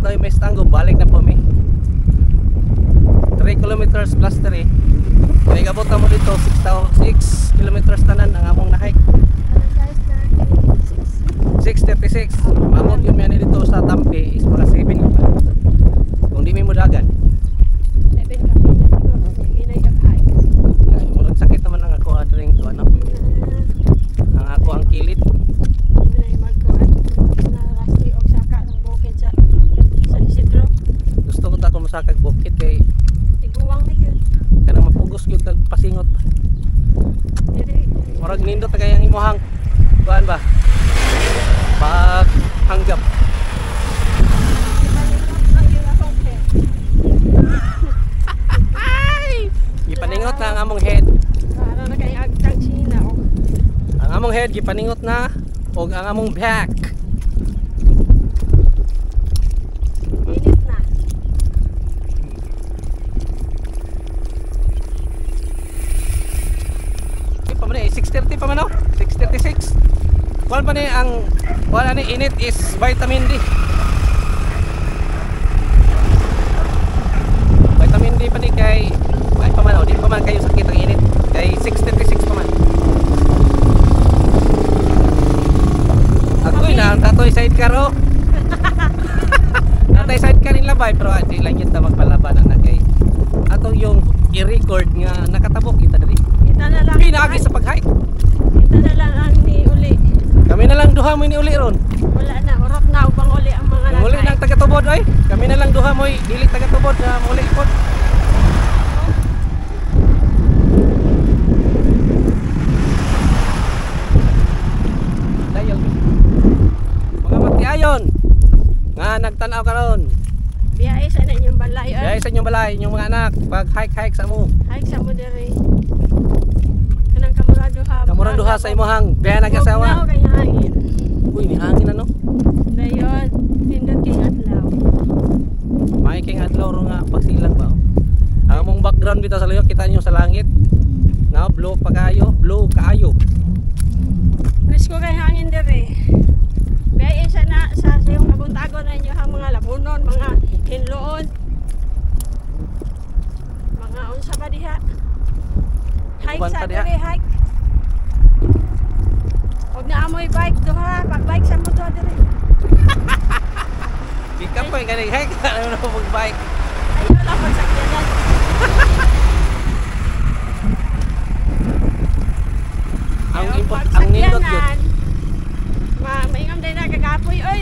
tayo may Tanggob, balik na po mi. 3 kilometers plus 3. Kaya mo dito 6 kilometers tanan ang among na-hike. 6:36. Maabot yun yan dito sa Tampi is mga 7 pa. Kung di may mudagan. 7 kami dyan siguro. Inay ka hike. Ay, murag sakit naman ang ako adring to ano. Ang ako ang kilit. Manay magkuan na rasti og saka ng bukid sa San Isidro. Gusto ko ta ko mosakag bukid kay Tiguang na yun. Kanang mapugos gyud kag pasingot. Murag nindot na kay ang imuhang kuan ba? Pag hanggap. Ay! Gipaningot na ang among head. Para na kay agtang sina. Ang among head gipaningot na og ang among back. Init na. Pa man eh, 6:30 pa man oh. 6:36. Kuan pa ni ang kuan ani init is vitamin D. Vitamin D pa ni kay ay pa man oh, di pa man kayo sakit ang init kay 6:36 pa man. Agoy na ang tatoy sidecar oh. Natay sidecar in labay pero di lang yun ta magpalaban na kay atong yung i-record nga nakatabok kita diri. Kita na lang. Pinaagi sa pag-hike. Kita na lang ang niuli. Kami na lang duha mo ni uli ron. Wala na, urot na ubang uli ang mga Ang uli ng taga-tubod oy. Kami na lang duha mo'y dili taga-tubod na muli pod. Dayon. Mga matiayon nga nagtan-aw karon. Biyahe sa inyong balay. Biyahe sa inyong balay, inyong mga anak, pag hike-hike sa mo. Hike sa mo diri. Kanang kamurang duha. Kamurang duha sa imuhang biyahe nag-asawa. Kay hangin. Uy, ni hangin ano? Dayon, pindot kay adlaw. May king adlaw ro nga pagsilang ba. Oh. Ang among background dito sa layo, kita niyo sa langit. Na blue pa kayo, blue kaayo. Presko kay hangin diri. Biyahe sa na sa iyong kabuntagon na inyo ang mga labunon, mga hinloon. Mga unsa pa diha? Hike sa diri, hike. Huwag na amoy bike duha, pag bike sa mo duha diri. Di ka pa kani hike, ano na mag bike. Ayaw lang pagsakyanan. Ang import ang nindot yun. Maingam din na kagapoy oy,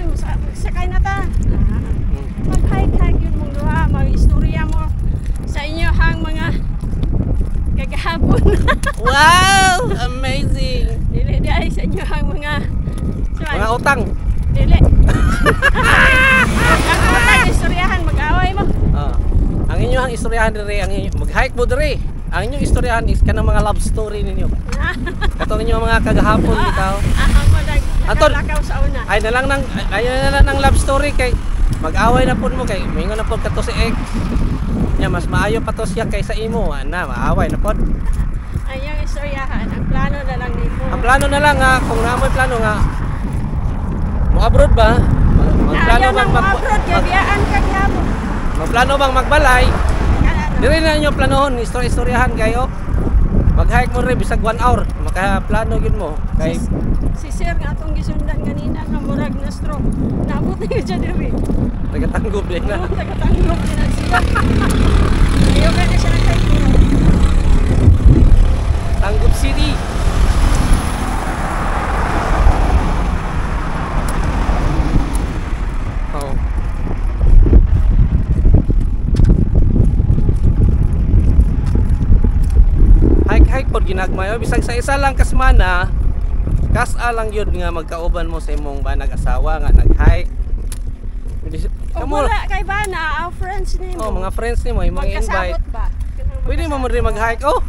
sakay na ta. Mag-hike-hike yun mong duha, mag-istorya mo sa inyo hang mga kagahapon. Wow! Amazing! Dili di ay sa inyo hang mga mga utang. Dili. Ang utang istoryahan mag-away mo. Ang inyo ang istoryahan diri, ang inyo mag-hike mo diri. Ang inyong istoryahan is kanang mga love story ninyo. Katong inyong mga kagahapon bitaw. Ato lakaw sa una. Ay na lang nang ay na lang ng love story kay mag-away na pud mo kay mingon na pud kato si ex. Nya mas maayo pa to siya kaysa imo, ana maaway na pod. Ay yung istoryahan, ang plano na lang nimo. Ang plano na lang nga kung naamoy plano nga mo abroad ba? Magplano bang mag-abroad kay biyaan ka gyapon. Magplano bang magbalay? Diri na inyo planohon, istorya-istoryahan kayo. Mag-hike mo rin bisag 1 hour, makaplano gyud mo kay si sir nga atong gisundan kanina nga murag na stroke. Naabot na yun siya diri. Tagatanggob din na. Tagatanggob din na siya. Ayaw ka na siya nag-hike. Tanggob City. Oh. Hike-hike pod ginagmay. Bisag sa isa lang kasmana, kasa lang yun nga magkauban mo sa imong banag asawa nga nag-hike. O wala kay bana, our friends nimo. Oh, mga friends nimo imong i-invite. Ba? Pwede mo rin mag-hike. Oh.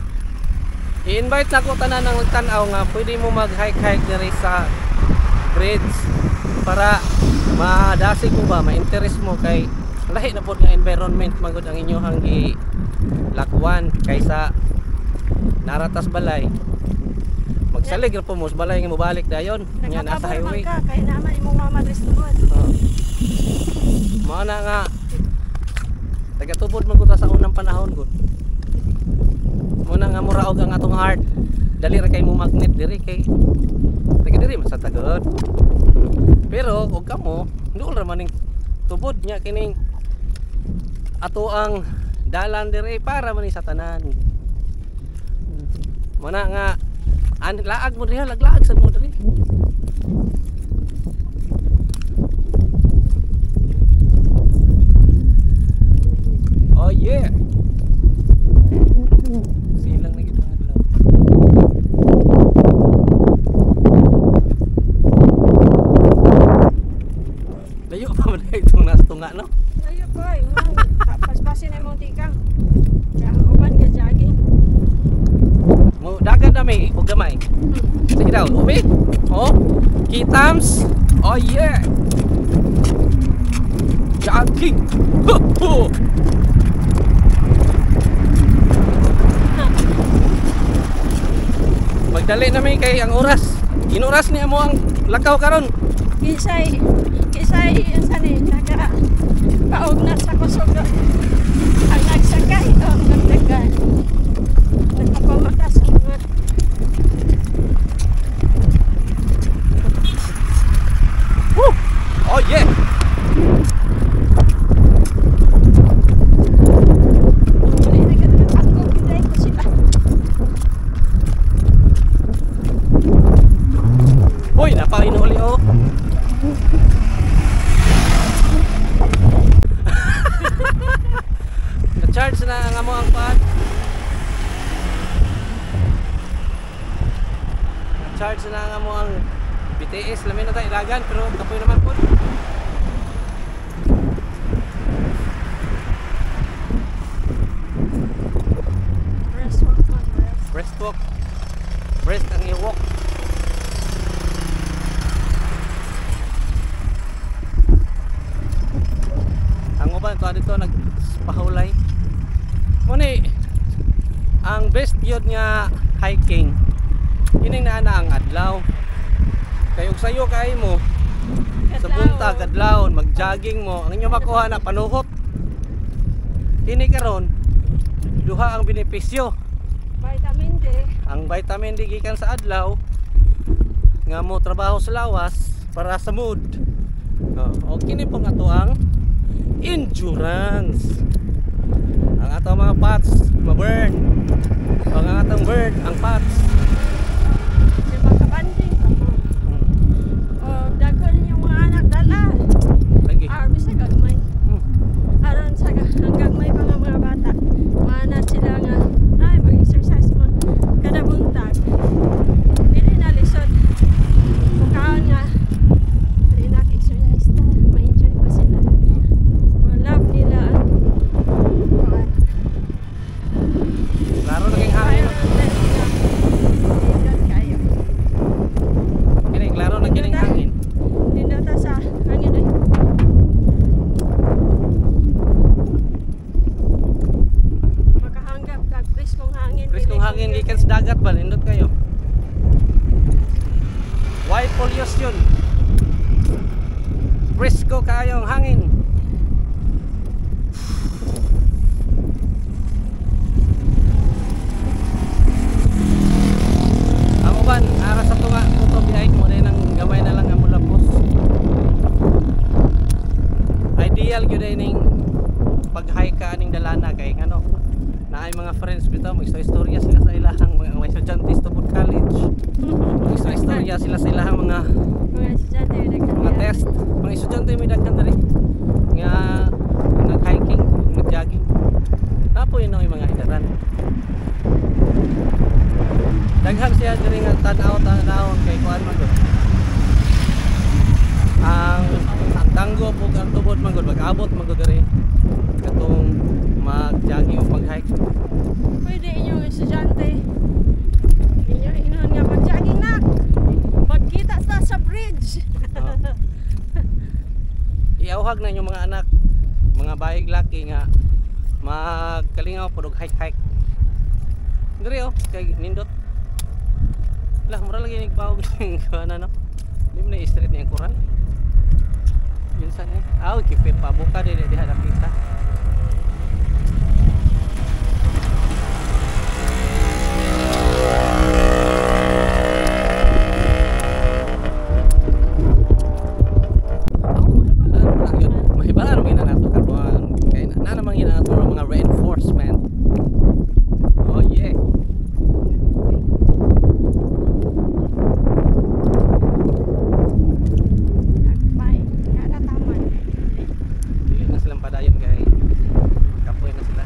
I-invite na ko tanan ng tan-aw nga pwede mo mag-hike-hike diri sa bridge para madasig mo ba, ma-interest mo kay lahi na pod nga environment magud ang inyohang gi-lakwan kaysa naratas balay. Magsalig ra po mo sa balay nga mobalik dayon. Nya nasa highway. Ka kay naman imong mama dres tungod. Mao na nga tagatubod man gud ta sa unang panahon gud. Mo na nga muraog ang atong heart. Dali ra kay mo magnet diri kay taga diri man sa tagod. Pero og kamo, duol ra man ning tubod nya kining ato ang dalan diri para man ni sa tanan. Mo na nga an laag mo diri, laglaag sad mo diri. Oh yeah. Silang na gid ang adlaw. Layo pa man itong nasa tunga, no? Layo ko ay. Paspasin na imong tikang. Kaya ang uban ka jogging. Mo dagan na may og gamay. Sige daw, umi. Oh, kitams. Oh yeah. Jogging. Ho, ho. Magdali na may kay ang oras. Inuras niya mo ang lakaw karon. Kisay, kisay, unsa ni naka paog na sa kusog. Ang nagsakay o ang nagdagan. Nakapamata sa mga Woo! Oh yeah. Uli na ka ako giday ko sila. Uy, napainuuli oh. Na-charge na ang amo ang pad. Na-charge na ang amo ang BTS. Lamin na tayo ilagan pero kapoy naman po. Rest walk man, rest. Breast walk. Breast ang i-walk. Ang uban to dito nagpahulay. Muni ang best yun nga hiking. Kining naa na ang adlaw. Kay og sayo kay mo sa buntag adlawon mag-jogging mo, ang inyo makuha na panuhot. Kini karon duha ang benepisyo. Vitamin D. Ang vitamin D gikan sa adlaw nga mo trabaho sa lawas para sa mood. Oh, okay ni pong ato ang endurance. Ang ato mga fats ma-burn. Ang atong burn ang fats. Di ba kabanding pa mo? O dagko ninyong mga anak dala. Lagi. Ah, bisag gagmay. Aron sa ang gagmay pa nga mga bata. Maana sila nga ay mag-exercise mo kada buntag. Dili na lisod. Mukaon nga dili na exercise ta, ma-enjoy pa sila. Ma-love nila ang kuan. Klaro naging hangin. Environment nga. Nindot kayo. Kini klaro na kining hangin. Nindot ta sa hangin ay. Makahanggap kag preskong hangin. Preskong hangin gikan sa dagat ba nindot kayo. Why pollution? Presko kayo ang hangin. Ang uban, ara sa tunga puto biay mo na nang gamay na lang ang mulapos. Ideal gyud ay ning pag-hike ka aning dalana kay ngano naay mga friends bitaw mag-istorya sila sa ilahang mga estudyante sa Tubod College. Mag-istorya sila sa ilahang mga Mga estudyante yung nagkakaya. mga test. Mga estudyante may daghan diri nga nag-hiking, nag-jogging. Tapo yun ang mga idaran. Daghan siya diri nga tan-aw kay kuan man gud. Ang Danggob ug ang Tubod man gud mag-abot man gud diri katong mag-jogging o mag-hike. Pwede inyong estudyante. Inyo inon nga mag-jogging na. Magkita ta sa bridge. Oh. Iauhag na inyong mga anak, mga bayig laki nga magkalingaw pud og hike-hike. Diri oh, kay nindot. Lah mura lagi nigbaog ning kuan ano. Di mo na street ni ang kural. Minsan eh. Aw, kipit pabuka din diha nakita. Oh, mahibalaan mo na nato karon kay na namang yun ato mga reinforcement. Oh yeah. Nagpay. Nga na taman. Dili na silang padayon kay kapoy na sila.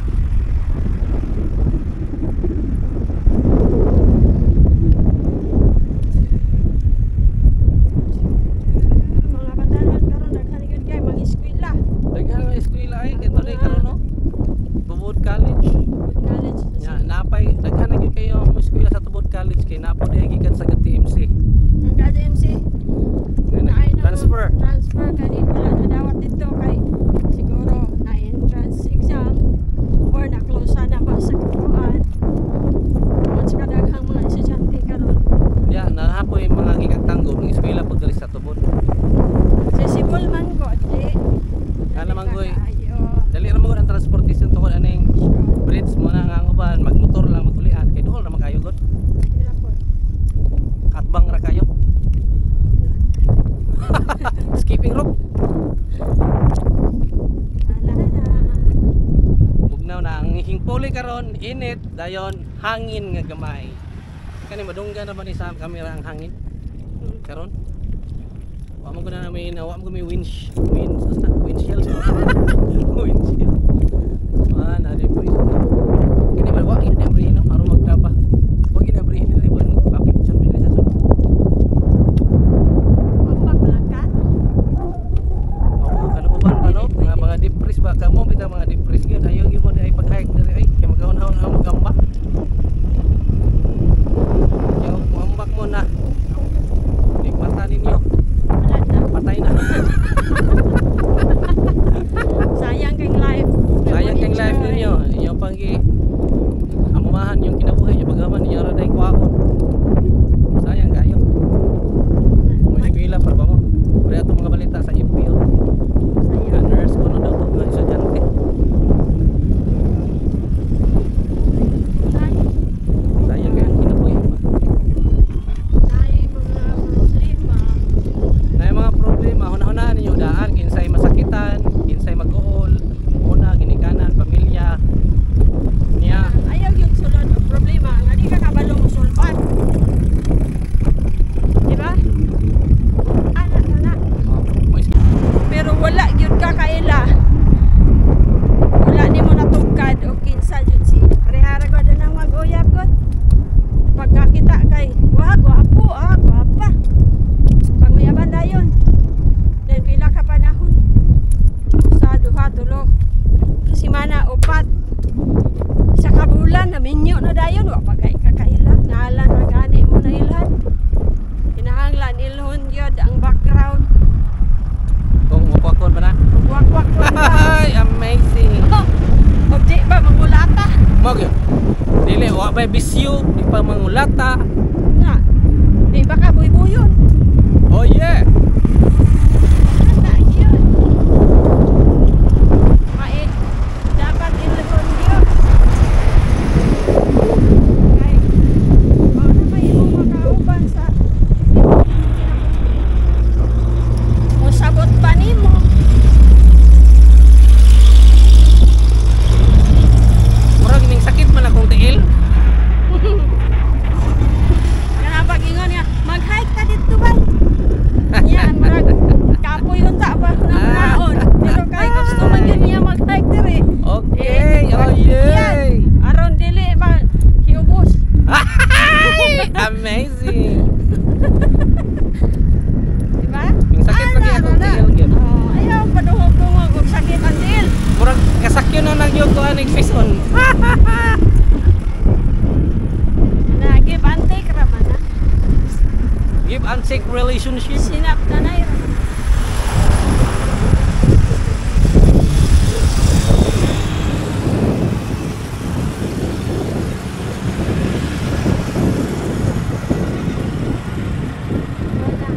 Mga batanon karon daghan gyud kay mga eskwela. Daghan mga eskwela ay kay today karon no. Tubod College. Tubod College. Nya napay daghan na gyud kayo ang eskwela sa Tubod College kay napo diha gikan sa TMC. Ang KDMC. Nga Naay na transfer. Transfer kani wala na dawat dito kay siguro na entrance exam or na close na ba sa kuan. Tungod sa kadaghang mga estudyante karon. Ya, nahapoy mga gikan Tanggob ng eskwela pag diri sa Tubod. Sa Sibol man ko di. Ana man, goy. Ayo. Dali ra man gud ang transportation tungod aning bridge mo na nga ang uban, magmotor lang magulian kay duol ra man kayo gud. Dira po. Atbang ra kayo. Skipping rope. Ala na. Bugnaw na ang hingpuli karon, init, dayon hangin nga gamay. Kani madunggan ra man ni sa kamera ang hangin karon. Wa man ko na may wa man ko may wind wind asa windshield. Windshield. Ah, na di po isa. Kini ba wa gyud abrihin no aron magkaba. Wa gyud abrihin diri ba pa-picture mi diri sa sulod. Wapak lang ka. Oo, kanuuban pa no, mga depress ba kamo bitaw mga depress gyud ayaw gyud mo di ay pag-hike diri ay kay magahon-hon ang magamba. Yaw muambak mo na. Nikmata ninyo, Wala na. patay na. Sayang kang life. Sayang kang life ninyo. Inyo pang gi amumahan yung kinabuhi inyo pagaman inyo ra day kwaon. Sayang kayo. May eskwela para ba mo? Pero ato mga balita sa FB oh. Sayang. Nga nurse kuno daw to mga estudyante. Ay, Sayang kayo ang kinabuhi. ay mga problema. Na yung mga problema, hunahunaan ninyo daan, kinsay masakitan, kinsay mag-uol, una, ginikanan, pamilya, niya. Ayaw yung sulod og problema nga di ka kabalo mo sulban. Di ba? Ana ana. Oh, may Pero wala gyud ka kaila. Wala nimo natugkad og kinsa jud si parehara gud nang mag-uyab gud. Pagkakita kay wa gwapo ah, gwapa. Panguyaban dayon. Then pila ka panahon sa duha tulo ka semana upat sa kabulan na minyo na dayon wa pa kay kakaila nalan ra gani mo na ilhan kinahanglan ilhon gyud ang background. Kung mupakon pa na. Wakwak wak ba. Ay, amazing! Og di ba mangulata Mo gyud. Dili, wa may bisyo, di pa mangulata. na. Di ba ka buybuyon? Oh yeah! Ana yun. Mai dapat ilhon gyud. Kay mao na may imong makauban sa imong kinabuhi. Mosabot pa nimo. Murag ning sakit man akong tiil. Kana pag ingon nga, mag-hike ta dito ba? Yan, murag kapoy unta ba naon. Pero kay gusto man gyud niya mag-hike diri. Okay, Eh, oh yeah! Aron dili ma hiubos. Ay, amazing! Di ba? Ning sakit lagi akong Ana, tiil gyud. Oh, ayaw padungog-dungog og sakit ang tiil. Murag kasakyo na lang yun ko aning face on. Na give and take ra man na. Give and take relationship. Sinap tanay ra man. Wala.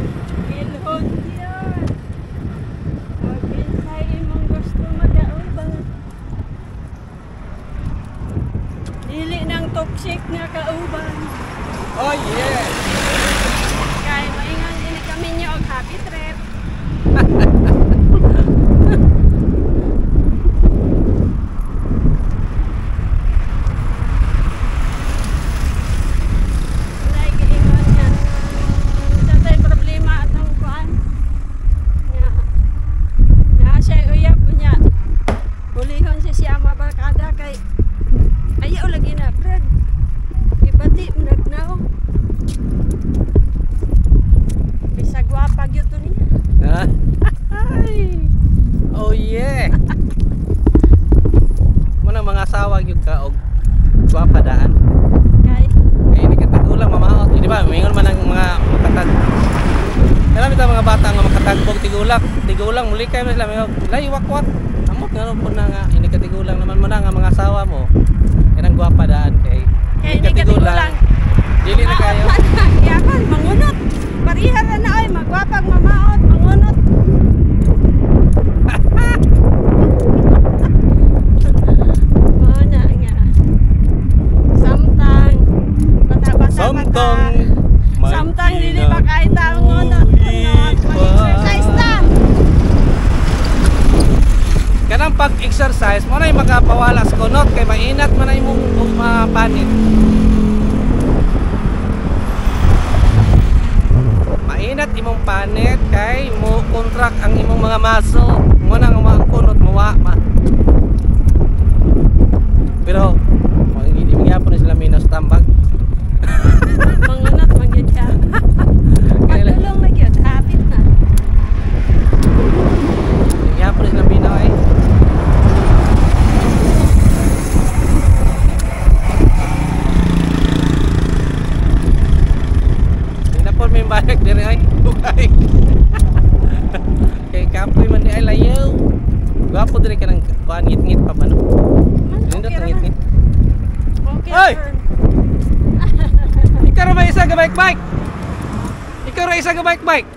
Ilhon yun. kauban. Oh yeah. Kay maingon din kami niyo og happy trip. Walay giingon niya. Sa tay problema atong kuan. Nga. Naa siya uyab niya. Bulihon siya siya mabarkada kay ayaw lagi na, Brad. Ibati nagnaw. Bisag gwapa gyud to niya. Ay. Oh yeah. Muna mga asawa gyud ka og gwapa daan. Kay Kay ini ka tigulang mamaot, di ba? Mingon man ang mga makatag. Kaya bitaw mga bata nga makatagbog tigulang, tigulang muli kay man sila mingon, "Lay wakwak." Amot nga po na nga ini ka tigulang naman mo na nga mga asawa mo. Kanang gwapa daan kay kay ini ka tigulang. Dili na kayo. Yakan mangunot. Pareha ra na oy, magwapag mamaot, mangunot. Mao na nga. Samtang bata-bata pa ta. Samtang may Samtang dili pa kay ta ngunot, unot, mag-exercise ta. Kanang pag-exercise mo na yung makapawala sa kunot kay mainat man na imong panit. Mainat imong panit kay mo contract ang imong mga muscle. Mo na nga mga kunot muwa ma. Pero hindi magyapon na sila minus tambag. Mangunot man gyud siya. Pagdulong na gyud, hapit na. Magyapon na sila minaw ay. Hindi na po may balik diri ay. Bukay. Kay kapoy man di ay layo. Gwapo diri ka ng kuan ngit-ngit pa ba no? Man, Nindot okay ang ra man. ngit-ngit. Okay Oy! ra. Ikaw ra may isa ga bike bike. Ikaw ra isa ga bike bike.